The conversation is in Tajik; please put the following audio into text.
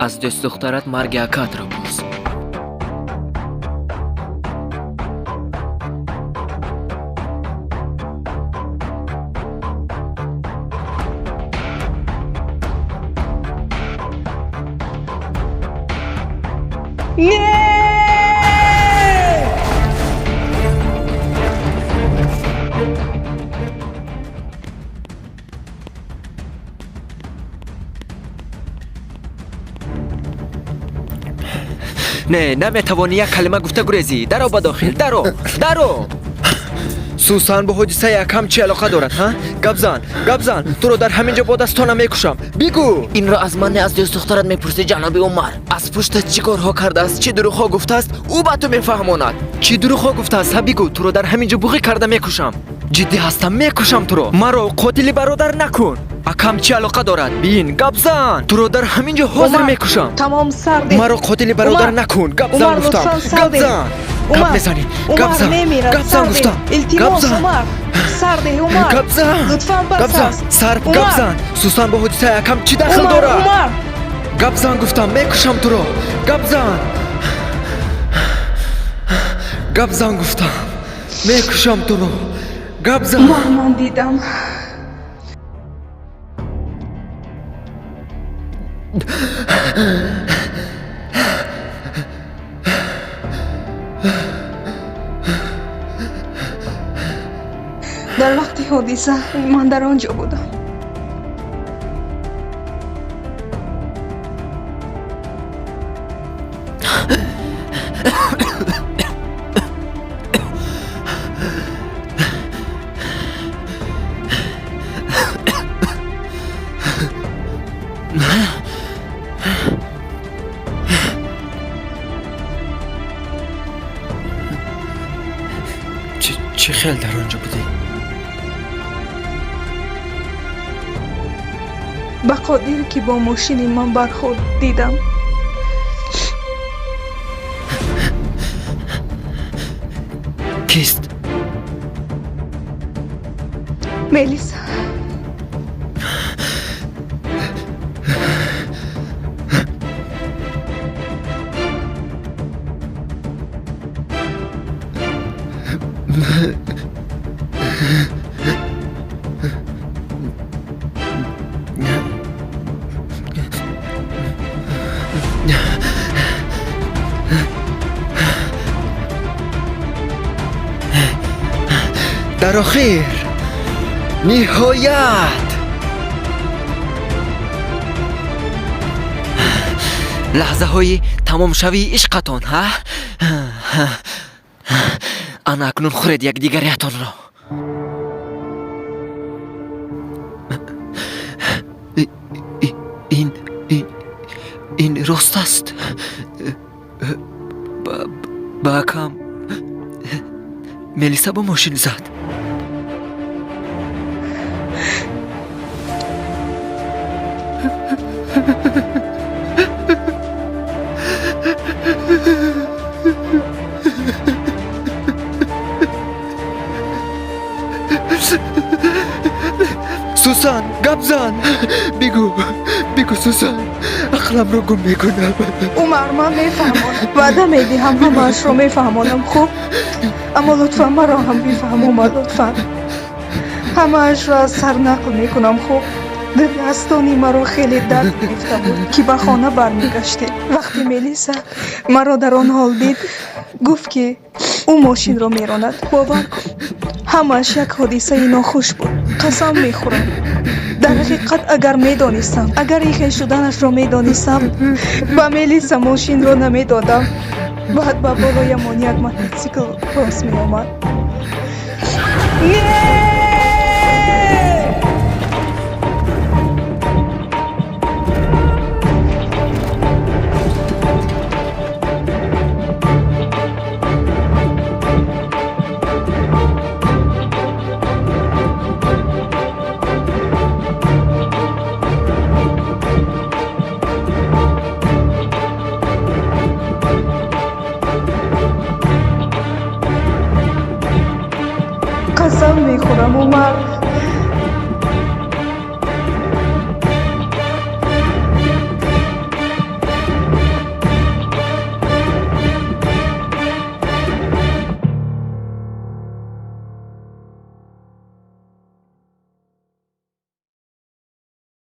Аз дӯстдухтарат марги акаатро пурс. Не! Не, наметавонӣ як калима гуфта гурезӣ. Даро ба дохил, даро, даро. Сусан бо ҳодисаи акам чӣ алоқа дорад, ҳа? Гап зан, гап зан, туро дар ҳамин ҷо бо дастонам мекушам. Бигӯ! Инро аз ман не, аз дӯстдухтарат мепурсӣ, ҷаноби Умар. Аз пуштат чӣ корҳо кардааст, чӣ дурӯғҳо гуфтааст, ӯ ба ту мефаҳмонад. Чӣ дурӯғҳо гуфтааст, ҳа? Бигӯ, туро дар ҳамин ҷо буғӣ карда мекушам. Ҷиддӣ ҳастам, мекушам туро. Маро қотили бародар накун. Акам чӣ алоқа дорад? Бин, гап зан, туро дар ҳамин ҷо ҳозир Умар, мекушам. Тамом, сар деҳ. Маро қотили бародар Умар, накун. Гап зан Умар, гуфтам. лутфан сар Гап деҳ. зан. Гап Умар, мезанӣ, гап Умар зан, мемирад, гап зан сар деҳ. гуфтам. Гап Илтимос, зан. Умар, сар деҳ, Умар. Гап зан. Лутфан, бас Гап зан. аст. Сарп, гап Умар. зан. Сусан бо ҳодисаи акам чӣ дахл Умар, дорад? Умар. Гап зан гуфтам, мекушам туро. Гап зан, гап зан гуфтам, мекушам туро. Гап зан. Умар, ман дидам. Дар вақти ҳодиса ман дар он ҷо будам. Чӣ хел дар он ҷо будӣ? Ба Қодир, ки бо мошини ман бархӯрд, дидам. Кист? Мелиса. Дар охир, ниҳоят, лаҳзаҳои тамомшавии ишқатон, ҳа? Ана акнун хӯред якдигариятонро. Ин рост аст? Ба акам Мелиса бо мошин зад? Сусан, гап зан, бигӯ, бигӯ, Сусан, ақламро гум мекунам. Умар, ман мефаҳмонам, ваъда медиҳам, ҳамаашро мефаҳмонам, хуб? Аммо лутфан маро ҳам бифаҳм, Умар, лутфан. Ҳамаашро аз сар нақл мекунам, хуб? Дастони маро хеле дард гирифта буд, ки ба хона бармегаштем. Вақте Мелиса маро дар он ҳол дид, гуфт, ки ӯ мошинро меронад. Бовар кун, ҳамааш як ҳодисаи нохуш буд, қасам мехӯрам. Дар ҳақиқат, агар медонистам, агар ин хел шуданашро медонистам, ба Мелиса мошинро намедодам. Баъд ба болоямон як мототсикл рост меомад. Не!